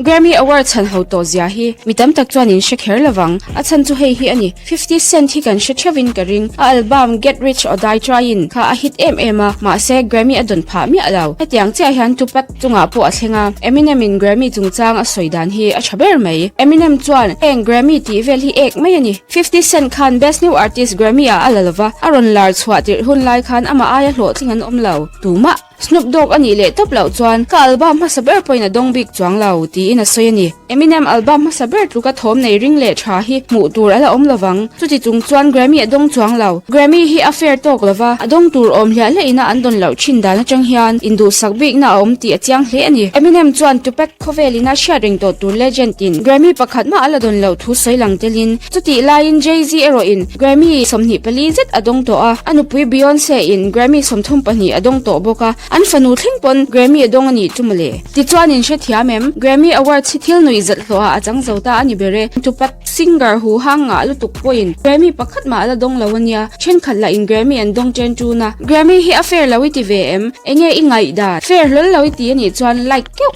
Grammy Award chhan ho tawh zia hi mi tam tak chuan in hre kher lovang. A chhan chu hei hi a ni, 50 Cent hi kan hre theuhin ka ring. A album Get Rich or Die Tryin' kha a hit em em a, mahse Grammy a dawn phah miah lo. Hetiang chiah hian Tupac chungah pawh a thleng a, Eminem in Grammy chungchang a sawi dan hi a tha ber mai. Eminem chuan, Heng Grammy tih vel hi ek mai a ni. 50 Cent khan Best New Artist Grammy ah a la lova, a rawn lar chhuah tirh hun lai khan amah aia hlawhtling an awm lo. Tumah. Snoop Dogg a nih leh tawp loh chuan ka album hmasa ber pawhin a dawng bik chuang lo, tiin a sawi a ni. Eminem album hmasa ber tluka thawm nei ring leh tha hi hmuh tur a la awm lovang. Chuti chung chuan Grammy a dawng chuang lo. Grammy hi a fair tawk lova, a dawng tur awm hliah hliah ina an dawn loh thin dan atang hian induhsak bikna a awm tih a chiang hle a ni. Eminem chuan Tupac khawvel ina hriat reng tawh tur legend in Grammy pakhat mah a la dawn loh thu sawi lang telin, Chutih laiin Jay-Z erawhin Grammy 24 zet a dawng tawh a, a nupui Beyonce in Grammy 32 a dawng tawh bawk a, an fanu thleng pawn Grammy a dawng a nih chu mawle. Tichuan in hrethiam em? Grammy Awards hi thil nuih zat hlawhah a chang zo ta a ni ber e. Tupac singer hu hang ngah lutuk pawhin Grammy pakhat mah a la dawng lo a nia, thenkhat lah in Grammy an dawng chen tun a. Grammy hi a fair lo i ti ve em? Enge i ngaihdan? Fair hlawl lo i ti a nih chuan like keuh.